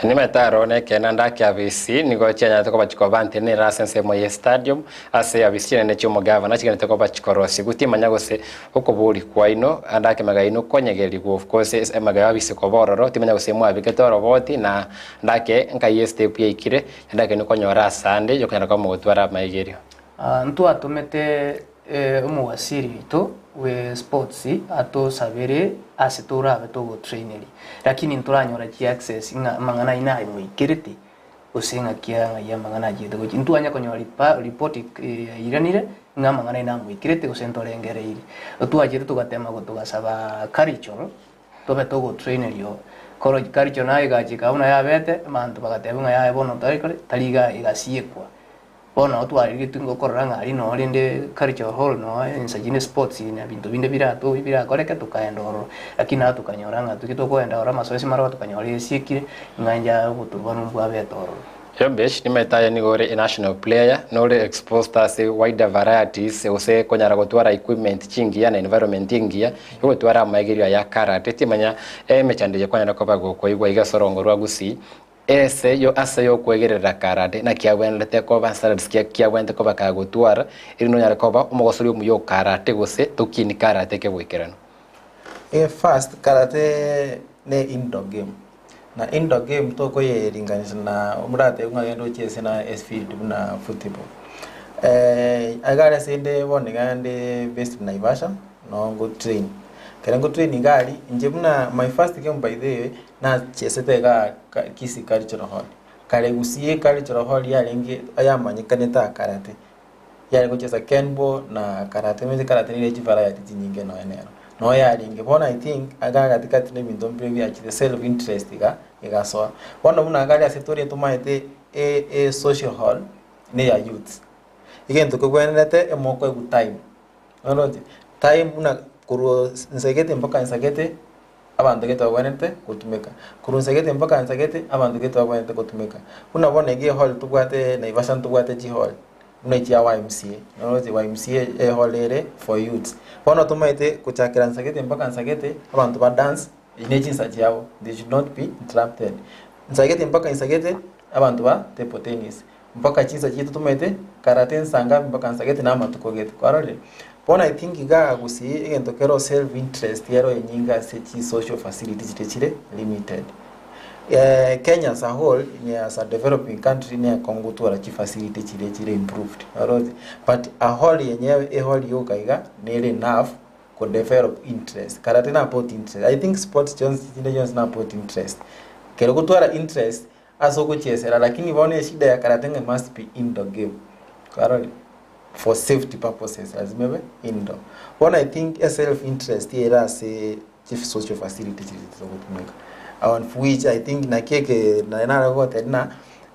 Nimanyete aro nekeene ande ake abisi nigo chianyarete koba chikoba ntenenera ase ensemo ye stadium ase abisi chinene chi'omogavana chigenderete koba chikorosigwa timanya gose okoboria kwaino ande ake magega yaino konyegerigwa of course ase amagega y'abisi koba ororo timanya gose mwabekete oroboti na ande ake nkai estep yaikire ande ake nokonyora asande yokonyara koba mogotwara amaigerio. Ntwatomete Omowasiri oito bwe sports atosabere ase torabe togotraineri lakini ntoranyora chiaccess ng'a amang'ana ayio naimoikerete gose ng'aki ng'ai amang'ana achiete gochia. Ntwanya konyora report yairanire ng'a amang'ana ayio namoikerete gose ntorengereiri. Twachete togatema togasaba cultural tobe togotraineria oo. Koro cultural naye egachika buna yabete abanto bagateba ng'a yaya bono tari kore tari iga egasiekwa. Bono nabo twarigetwe ngokorora ng'a aria noo rende cultural hall noo ensa chinde sports na binto binde birato birakoreke tokaenda ororo. Lakini nabo tokanyora ng'a toki tokoenda ororo amasoesi maroba tokanyora esiekire ng'a inche oboturubanu mbwabete ororo. Yobesh, nimaete aye nigo ore a national player, nore exposed ase wider varieties gose konyara gotwara equipment chingiya na environment engiya yogotwara amaegerio aya akarate. Timanya emechando eye kwanyara koba gokoigwa iga ase orongo rwa Gusii ese yo ase yokwegerera karate naki abwenerete koba standards ki ki abwenerete koba kagotwara erinde onyare koba omogosori omuya o karate gose tokini karate keboikeranu. First karate ne indoor game. Na indoor game tokoyeringanisha na omorate ng'a ogende ochiese na efield buna football. Iga aria ase inde bono iga nde based Naivasha, noo ngo train. Ekero ngo train iga aria, inche buna my first game by the way, nachiesete igaa Kisii Cultural Hall. Kare Gusii Cultural Hall yarenge yamanyekanete aa karate. Yare gochesa kenbo na karate, omanyete karate nigo ere chivariety chinyinge nonya nero. Noo yarenge. Bono I think iga gatigati na ebinto mbire biachire self interest iga egasoa. Bono buna iga aria ase tore tomaete e- e social hall na eya youths. Egento kebwenerete emokoegwa time, oroche? Time buna korwa nsegete mpaka nsegete. Abanto gete bagwenerete gotumeka. Korwa nsegete mpaka nsegete, abanto gete bagwenerete gotumeka. Buna bono ege ehall tobwate Naivasha ntobwate chihall, buna echia YMCA. Noroche YMCA ehall ere for youths. Bono tomaete gochakera nsegete mpaka nsegete, abanto ba dance, echi ne chinsa chiabo, they should not be interrupted. Nsegete mpaka nsegete, abanto ba table tennis. Mpaka chinsa chiaito tomaete karate nsa ngapi mpaka nsagete na amatuko gete kwarorire? Bono I think igaa gusii egento kero self interest ero enyinge ase chi social facility chiria chire limited. Kenya as a whole in as a developing country ne akong'u gotwara chi facility chiria chire improved oroche? But a hall yenyewe ehall yoka iga nere enough ko develop interest karate na about interest I think sports chionsi chinde chionsi na about interest. Kero gotwara interest Ase ogochiesera lakini bono eshida ya karate ng'a must be indoor game kwarorire for safety purposes lazima ebe indoor. Bono I think e self interest ere ase chi social facility chiria chigotumeka of which I think naki eke naye nare gogotebia ng'a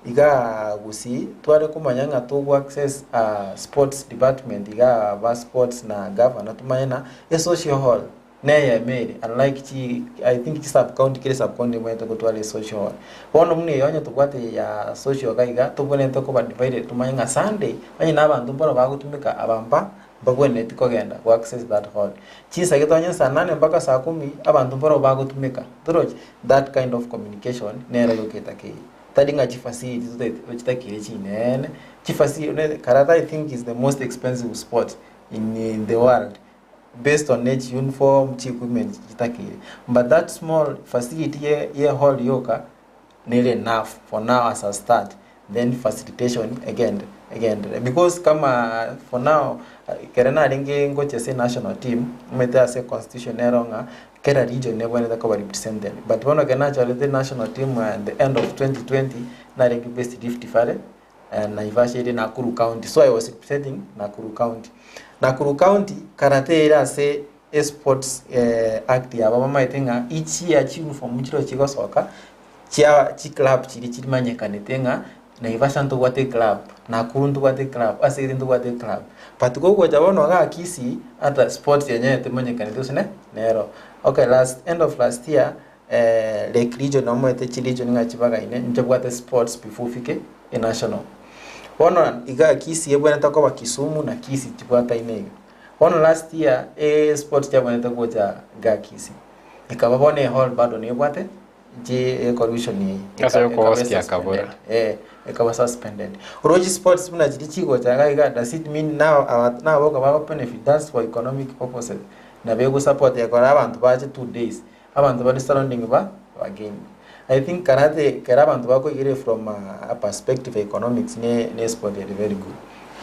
igaa gusii tware komanya ng'a togo access sports department igaa ba sports na governor tomanye ng'a e social hall. Neyemo ere unlike chi I think chi sub county kera esub county ebwenerete gotwara esocial hall. Bono buna eye onye tobwate eye ya social iga iga tobwenerete koba divided tomanye ng'a Sunday onye na abanto mbaro bagotumeka aba mba mbabwenereti kogenda go access that hall. Chinsa gete onye saa nane mpaka saa kumi abanto mbaro bagotumeka torochi? That kind of communication nero yoka etakeire. Tari ng'a chifacility totaete chitakeire chineene, chifacility karate I think is the most expensive sport in the world. based on each uniform chi equipment chitakeire but that small facility ye, ye hall yoka nere enough for now as a start then facilitation egende egenderere because kama for now ekere narenge ngocha ase national team omanyete ase constitution nero ng'a kera region nebwenerete koba represented but bono ekero nachorete national team at the end of 2020 narenge based Rift Valley Naivasha ere Nakuru County. So I was representing Nakuru County. Nakuru County karate ere ase esports eh, act yabo bamaete ng'a each year chiuniform nchiro chigosoka chia chiclub chiria chimanyekanete ng'a Naivasha ntobwate eclub, Nakuru ntobwate eclub, ase ere ntobwate eclub. But gogocha bono igaa Kisii ata sports yenyewe temanyekaneti gose ne nero. Okay last end of last year Lake region omoete chiregion ng'a chibagaine nchobwate sports before ofike enational. Bono iga Kisii ebwenerete koba Kisumu na Kisii chibwataine iga. Bono last year esports chiabwenerete gocha iga Kisii, ekaba bono ehall bado nebwate chi ecorruption eye Ase ekaba okohost akabora. suspended eh, ekaba suspended. Oroche chisports buna chiria chigocha iga iga does it mean now aba naboka bago benefit that's for economic purposes nabo egosupport ekora abanto bache 2 days. Abanto bare surrounding ba bageni. I think karate kera abanto bakoigereria from a perspective ya economics ne ne sport ere very good.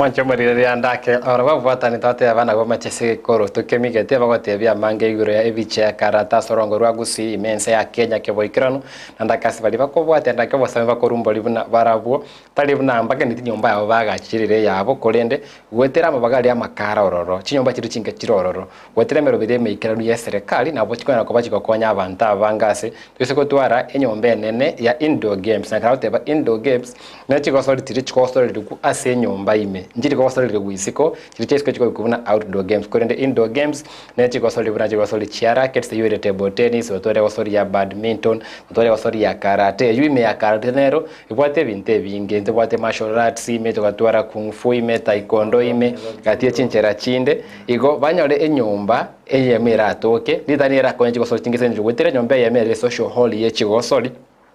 Mwanche omorigereria ndake oro babwatani twateba nabo machese gekoro tokemigete bagotebia amange igoro ya ebicha ya karata ase orongo rwa Gusii ime ense ya Kenya keboikeranu na ndake ase baria bakobwatia ndake obosemi bakorumbori buna barabwo tari buna mbageneti nyomba yabo bagachirire eyabo korende goetera amabaga aria amakara ororo chinyomba chiria chinke chire ororo goetera emeroberi emeikeranu ya eserekari nabo chikonyara koba chigokonya abanto abange ase toise gotwara enyomba enene ya indoor games na ekero agoteba indoor games Ne chigosori chiria chigosorerigwa ase enyomba ime, nchiri gosorerigwa isiko, chiria chia isiko chikobekwa buna outdoor games, korende indoor games ne chigosori buna chigosori chia rackets, eyio ere table tennis, otware egosori ya badminton, otware egosori ya karate, eyio ime ya karate nero ebwate ebinto ebinge, ntobwate martial arts ime, togatwara kung fu ime, taekwondo ime, gati ye chinchera chinde, igo banyore enyomba eyemo eratoke, ritang'ani erakonye chigosori chinge ase eng'encho goetera enyomba eyemo ere social hall ye chigosori.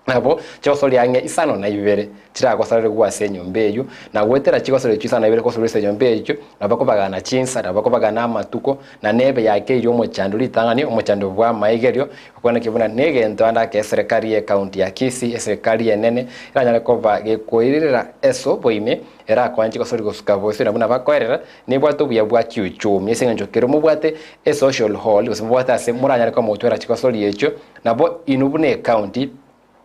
Nabo chigosori ang'e isano na ibere chiragosorerigwe ase enyomba eyio, na goetera chigosori echio isano na ibere gosorerwa ase enyomba eyio, nabo bakobagana chinsa, nabo bakobagana amatuko, na nebe yakeirie omochando ritang'ani, omochando bw'amaigerio, okwaneke buna negento ande ake eserekari y'ecounty ya Kisii, eserekari enene, eranyare koba gekoirerera ase oboime, erakonye chigosori gosuka bosio na buna bakoerera, nebwate obuya bwa kiuchumi, ase eng'encho kero mobwate esocial hall, gose mobwate ase moranyare koba mogotwera chigosori echio, Nabo inwe buna ecounty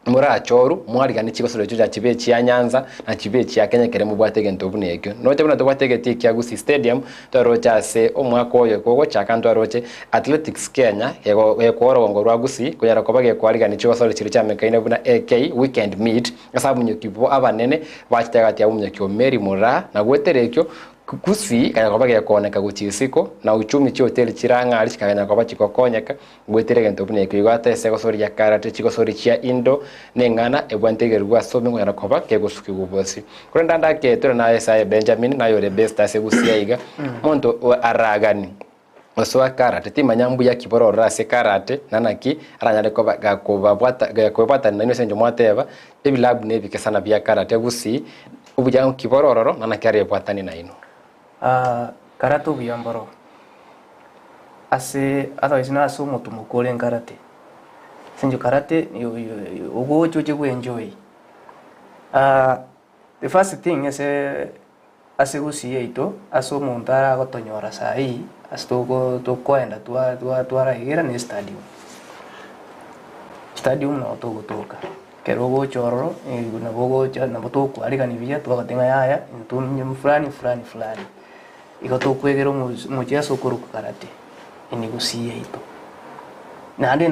morachoru mwariganie chigosori echio chibe echia Nyanza na chibe echia Kenya ekere mobwate egento buna ekio. Noche buna tobwate egetii kia Gusii Stadium twaroche ase omwaka oyo kogochaka ntwaroche Athletics Kenya gekoa orogongo rwa Gusii konyara koba gekwarigania chigosori chiria chiamekaine buna AK Weekend Meet ase abonyoki bo abanene bachete gati yabo omonyoki o Mary Moraa na goetera ekio Gusii ekanya koba gekooneka gochia isiko na uchumi chihoteli chirang'are chikaganya koba chigokonyeka Goetera egento buna ekio igo ata ase egosoria karate chigosori chia indo neng'ana ebwate egerubo ase obe nkonyara koba kegosukigwa bosio. Korende ande aketore naye ase aye Benjamin naye ore best ase gusii aiga monto aragani osoa karate timanya mbuya ki bororore ase karate na naki aranyare koba gakobabwata gakobwatana nainwe ase eng'encho mwateba ebilabu nebike sana bia karate gusii obuya ki borororo na naki arebwatane nainwe. Karate obuya mboro. Ase otherwise nase omotumoku ore nkarate. Ase eng'encho karate ogocha oche goenjoy. The first thing ase ase gusii yaito ase omonto aragotonyora saii ase toko tokoenda twa twa twaraegera ne estadium. Stadium nabo togotoka, ekero ogocha ororo nabo ogocha nabo tokwarigania buya twagotebia ng'a yaya intwe fulani fulani fulani. Igo tokwegera omocheso okorokwa karate in Gusii yaito. Naende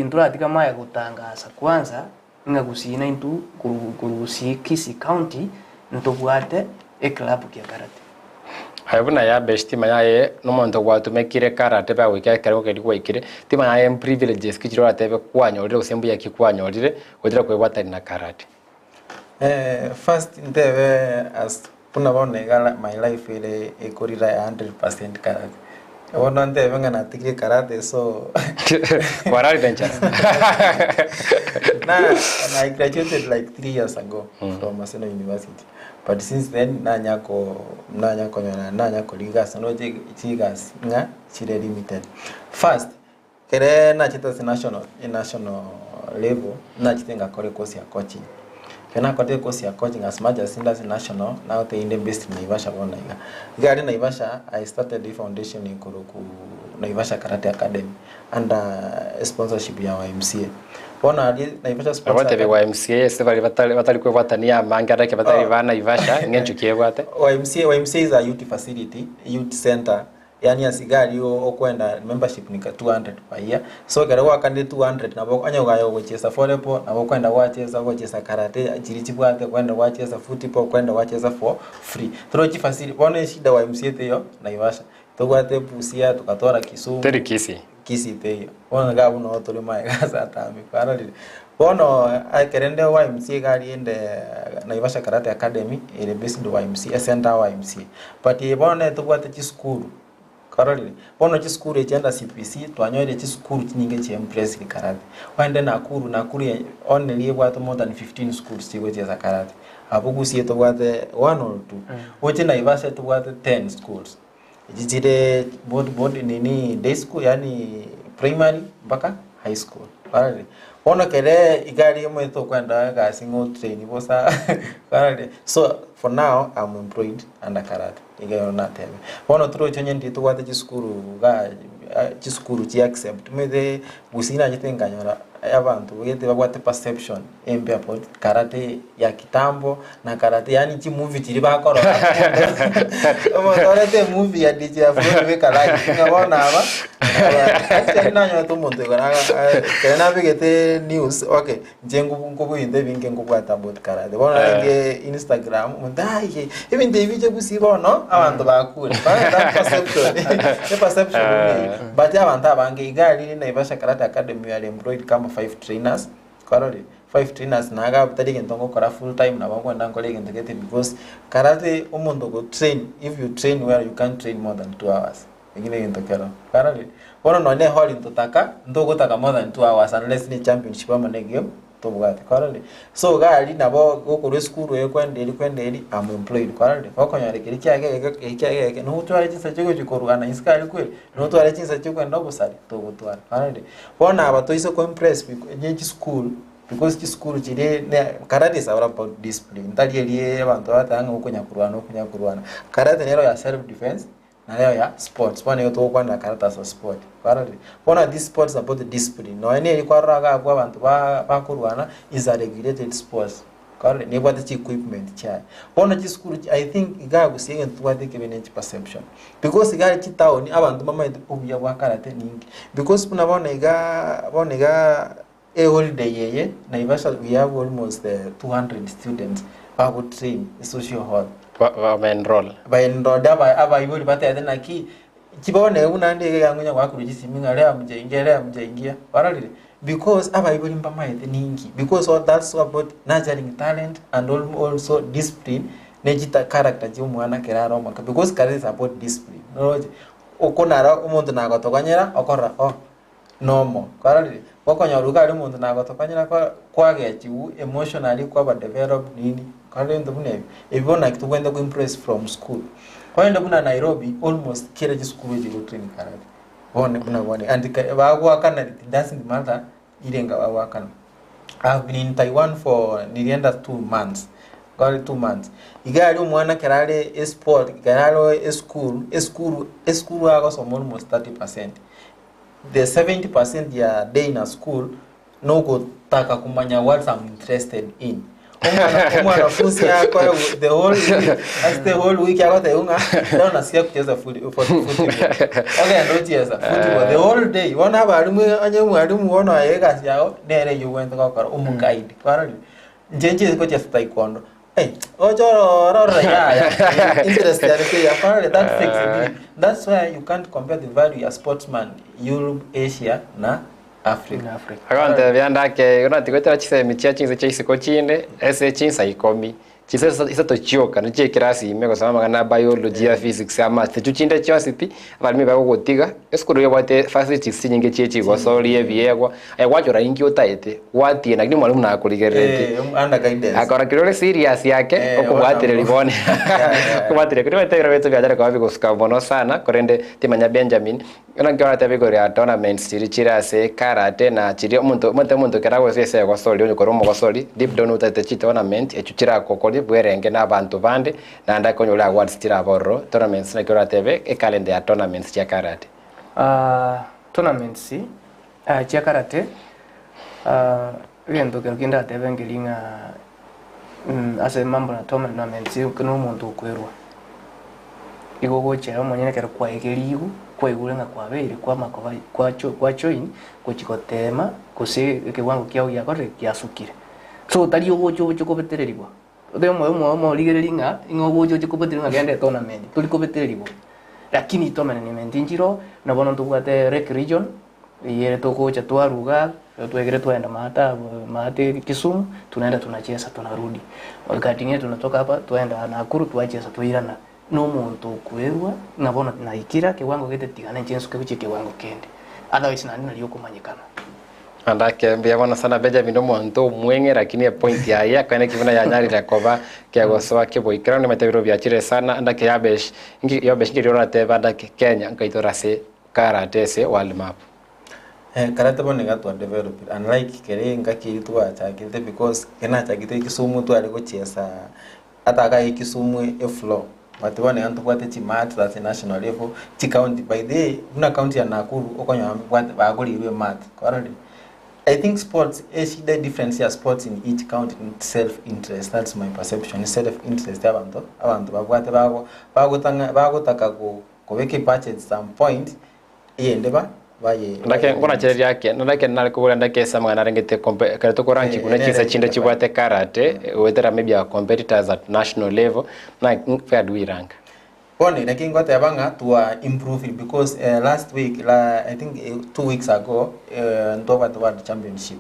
ntoratiga amaye gotangasa kwanza ng'a Gusii naintwe korwa Gusii Kisii County ntobwate eclub kia karate. Aye buna Yabesh timanya aye nomonto gwatumekire karate bagoika ekerogo keria gwaikire, timanya aye privileges ki chiria oratebe kwanyorire gose mbuya ki kwanyorire goetera kwebwatania na karate. First ntebe as buna bono iga my life ere ekorira a 100% karate. Bono ntebe ng'a natigire karate so Kwararire nchara. na I graduated like 3 years ago from Maseno University but since then nanya ko nanya konyora nanya korigia egasi noche chigasi ng'a chire limited. First Ekere nachete ase national national level, nachete ngakora ecourse ya coaching. Ekero nakorete ecourse ya coaching as much as inde ase national, nagotebia inde based Naivasha bono iga. Iga aria Naivasha, I started efoundation ekorokwa Naivasha Karate Academy under sponsorship ya YMCA. Bono aria Naivasha Sports Agotebia Academy. YMCA ase baria batari batari kwebwatania amange areke batari ba Naivasha, ng'encho ki ebwate? YMCA, YMCA is a youth facility, youth center Yaani ase iga aria okoenda membership nika 200 per year, so ekero gwakanire 200 nabo onye aye ogochiesa volleyball nabo okoenda gwachesa ogochiesa karate chiria chibwate kwenda gwachesa football kwenda gwachesa for free. Torochi facility bono eshida YMCA teiyo Naivasha, tobwate Busia togatwara Kisumu. Teri Kisii. Kisii teiyo, bono iga abwo noo tore maega ase atambe kwarorire. Bono ekero inde YMCA iga aria inde Naivasha Karate Academy ere based YMCA ecenter ya YMCA. But bono nere tobwate chisukuru, kwarorire? Bono chisukuru echi under CPC twanyorire chisukuru chinyinge chia embrace karate. Ogende Nakuru, Nakuru only ebwate more than 15 schools chigochiesa karate. Abwo Gusii tobwate one or two. Oche Naivasha tobwate 10 schools. Echi chire both both nini day school yaani primary mpaka high school kwarorire? Bono kere igari omanyete okwenda egasi ng'a otrain bosa kwarorire. So for now I'm employed under karate iga ero natebe. Bono toroche onye ndiri tobwate chisukuru igaa chisukuru chi accept omanyete gusii nachete nkanyora abanto gete babwate perception embe about karate ya kitambo na karate yaani chimovie chiria bakorora omonto orete emovie ya DJ Afro beka like ng'a bono aba actually nanyorete omonto igoro ekero nabegete news okay inche nkobu ebinto ebinge nkobwate about karate bono narenge Instagram omonto aye ebinto ebi biche gusii bono abanto bakure bono that perception eperception buna eywo but abanto abange iga riria Naivasha Karate Academy we are employed kama five trainers. Kwarorire? Five trainers na iga tari egento ngokora full time nabo nkoenda nkore egento gete because karate omonto ogo train if you train well you can't train more than 2 hours ekio na egento kero. Kwarorire? Bono nonye na ehori ntotaka ntogotaka more than 2 hours unless ne championship amo na egame tobwate. Kwarorire? So iga aria nabo gokorwa esukuru eye kwenda eri kwenda eri am employed. Kwarorire? Gokonyora keria kiaye egeke ekeri kiaye egeke notware chinsa chigochi korwana isiko aria kweri notware chinsa chiokogenda obosari togotwara. Kwarorire? Bono aba toise ko impress ne chisukuru because chisukuru chiria ne karate is all about discipline tari eria abanto bagoteeba ng'a okonya korwana okonya korwana. Karate nero ya self defense nario ya sports bono nigo togokwanera karate as a sport kwarorire. Bono this sport is about discipline nonya na eria kwarora iga abwo abanto ba bakorwana is a regulated sports kwarorire nebwate chi equipment chiaye. Bono chisukuru I think iga gose egento tobwate ekebe ne chiperception because iga chitown abanto mbamaete obuya bwa karate ninki because buna bono igaa bono igaa eholiday eye Naivasha we have almost 200 students bagotrain esocial hall. Ba enroll. Ba enrolled aba abaibori batebete naki chibono iga buna ande iga ngonya goakerwa chisimi ng'a leo mjaingia leo mjaingia kwarorire because abaibori mbamaete ninki because all that's about nurturing talent and also discipline ne chita character chia omwana ekero are omoke because karate is about discipline noroche okonara omonto nagotokonyera okorora oh normal kwarorire gokonyora iga aria omonto nagotokonyera kwa kwagechiwu emotionally kwaba developed nini kwarora ebinto buna ebio ebi bono naki tobwenerete ko impress from school. Korende buna Nairobi almost kera chisukuru echi gotrain karate bono buna bono and bagoakana it doesn't matter irenga bagoakana. I have been in Taiwan for nirienda 2 months nkore 2 months iga aria omwana ekero are esport ekero are esukuru esukuru esukuru agosoma almost 30%, the 70% ya day na school nogotaka kumanya what I'm interested in. Omwana omwanafunzi akore the whole week as the whole week agotebiwa ng'a leo nasikia kucheza football ogenda ochiesa football the whole day bono abarimu onye omwarimu bono aye egasi yago nere eywo obwenerete gokora omoguide kwarorire inche nchieti gochiesa taekwondo eh oche ororo orore yaya interest yane teiyo kwarorire that flexibility that's why you can't compare the value ya sportsman Europe, Asia na Africa. Agontebia ndake igo natigoetera chisemi chia chinse chia isiko chinde ase chinsa ikomi chinsa isato chioka nichio ekirasi ime gosoma amang'ana a biology a physics a maths echio chinde chionsi pi abaremi bagogotiga esukuru ebwate facilities chinyinge chia echigosoria ebiegwa aye gwachora inki otaete gwatiena lakini mwalimu nakorigereretie Eh, under guidance. akora kero ore serious yake okobwatereri bono okobwatereri kori omanyete ekero ebinto biachare koba bigosuka mono sana korende timanya Benjamin Naki oratebe igoro ya tournaments chiria chire ase karate na chiria omonto omanyete omonto ekero agosoa ase egosori onye kore omogosori deep down otagete chitournament echio chiragokorie bwerenge na abanto bande naende akonyore awards chiraba ororo tournaments naki oratebe ecalendar ya tournaments chia karate. Tournaments chia karate egento kero kindatebe nkeri ng'a ase mambo na tournaments na omonto okwerwa. Igo ogochera omonyene ekero kwaegerigwe, kwaigure ng'a kwabeire kwamakoba kwacho kwajoin gochia gotema gose ekewango kiago giakorire giasukire. So tari ogocha oche kobetererigwa, ote omoyo omo omorigereria ng'a ing'a ogocha oche kobetererigwa ng'a genda etournament, tori kobetererigwa. Lakini tournament nchiroo, na bono ntobwate Lake Region, eywo ere togocha twaruga, ekero twegire twaenda maate abwo maate Kisumu, tunaenda tunacheza tunarudi. Wakati ingine tunatoka hapa twaenda Nakuru twacheza twairana. Na omonto okwerwa ng'a bono naikire ekewango gete tiga ninche nsuke gochia ekewango kende, otherwise naende nario okomanyekana. Andake mbuya mono sana Benjamin omonto omweng'e lakini epoint yaye akoene ki buna yanyarire koba kegosoa keboikeranu nimanyete ebiro biachire sana andake Yabesh inki Yabesh inki riria oratebe andake Kenya nkaitore ase karate ase world map. Karate bono iga twa develop unlike kere engaki eria twachakete because ekero nachakete Kisumu tware gochiesa ata iga Kisumu efloor but bono iga ntobwate chimat ase national level, chicounty by the way buna county ya Nakuru okonyora mbabwate bagoreirwe emat kwarorire. I think sports eshida edifference ya sports in each county self interest that's my perception self interest ya abanto abanto babwate bago bagotang'a bagotaka go kobeka ebudget some point eyende ba baye Ndake nkonachereria ake, ndake nare kobora ndake ase amang'ana arengete kompe ekero tokoranchi buna chinsa chinde chibwate karate, goetera maybe our competitors at national level, na where do we rank? Bono naki ngoteba ng'a twa improvire because last week la I think 2 weeks ago ntwabwate world championship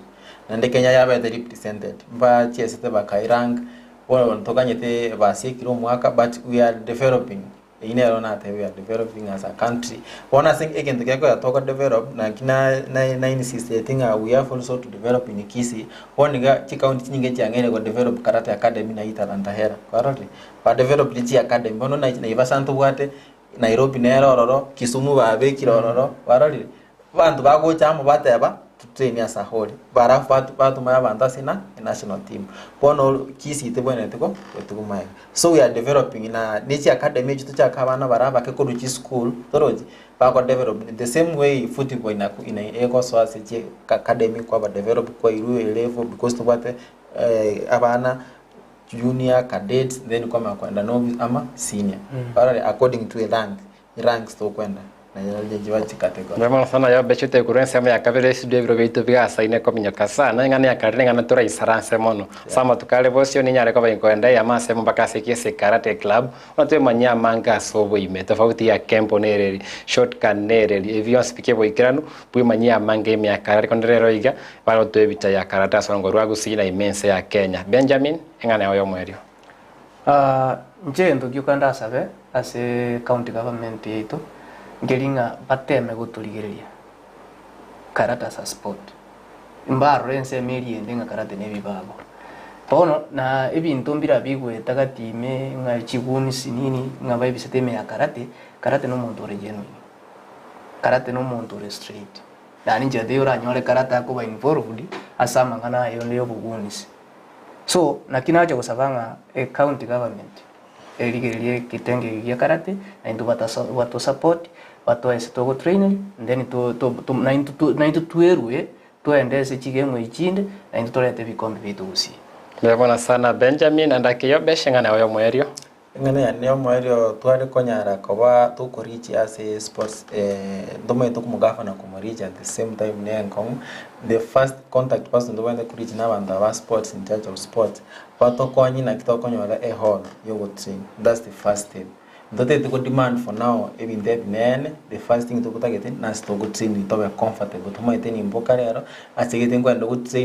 naende Kenya yabete represented mbachiesete bakairank bono ntoganyete basiekire omwaka but we are developing eyio nero nateba we are developing as a country. Bono ase egento gekoya togo develop naki na na insisteti ng'a we have also to develop in Kisii bono iga chicounty chinyinge chiang'eire go develop karate academy na Talanta Hela kwarorire ba develop chi academy bono Naivasha ntobwate Nairobi nere ororo Kisumu babekire ororo kwarorire abanto bagocha amo bateba totrain ase ahore alafu batumaya abanto ase na national team bono Kisii tebwenereti ko gotigwa magega so we are developing na ne chi academy echi tochake abana bare abake korwa chischool torochi bako develop the same way football ina egosoa ase chi academy kwaba develop kwairwe elevel because tobwate abana junior cadets then kwamanya kwenda novice ama senior mm. According to a rank ranks tokwenda nayo chicategory. Mbemo sana yo bechete kurwa ensemo ya kabere estudio ebiro biaito bigasaine kominyoka sana eng'ana ya karere eng'ana toraisaranse mono sama tukare bosio ninyare koba inkoenda ya masemo mpaka ase kiese karate club ona twemanyia amanga ase oboime tofauti ya kempo nereri shortcut nereri ebi bionsi bike boikeranu bwemanyia amanga ime ya karate konde rero iga baro twebita ya karate ase orongo rwa Gusii na imense ya Kenya. Benjamin, eng'ana yago yomoerio. Inche egento gioka ndasabe ase county government yaito nkeri ng'a bateme gotorigereria karate as a sport mbarore ensemo eria ende ng'a karate na ebibago bono na ebinto mbira bigweta gati ime ng'a chiguns nini ng'a baebisete ime ya karate. Karate na omonto ore genuine, karate na omonto ore straight, yaani nchera teiyo oranyore karate akoba involved ase amang'ana aye onde ya obogunisi. So naki nacha gosaba ng'a ecounty government erigererie ekitenge eke gia karate naintwe bato support batoe ase togotraineri then naintwe twerwe twende ase chigame echi chinde naintwe torete ebikombe biaito gusii. Mbuya sana Benjamin, andake yo beshe ng'ana yago yomoerio. Eng'ana yane yomoerio tware konyara koba tokorichi ase sports ntomaete komogafana komorichi at the same time ne enkong'u the first contact person tobwenerete koreach na abanto aba sports in charge of sports batokonye naki tokonyora ehall yogotrain, that's the first step. Ntotagete ko demand for now ebinto ebinene, the first thing togotagete nase togotrain tobe comfortable tomaete nimboka rero ase egete nkoenda gotrain.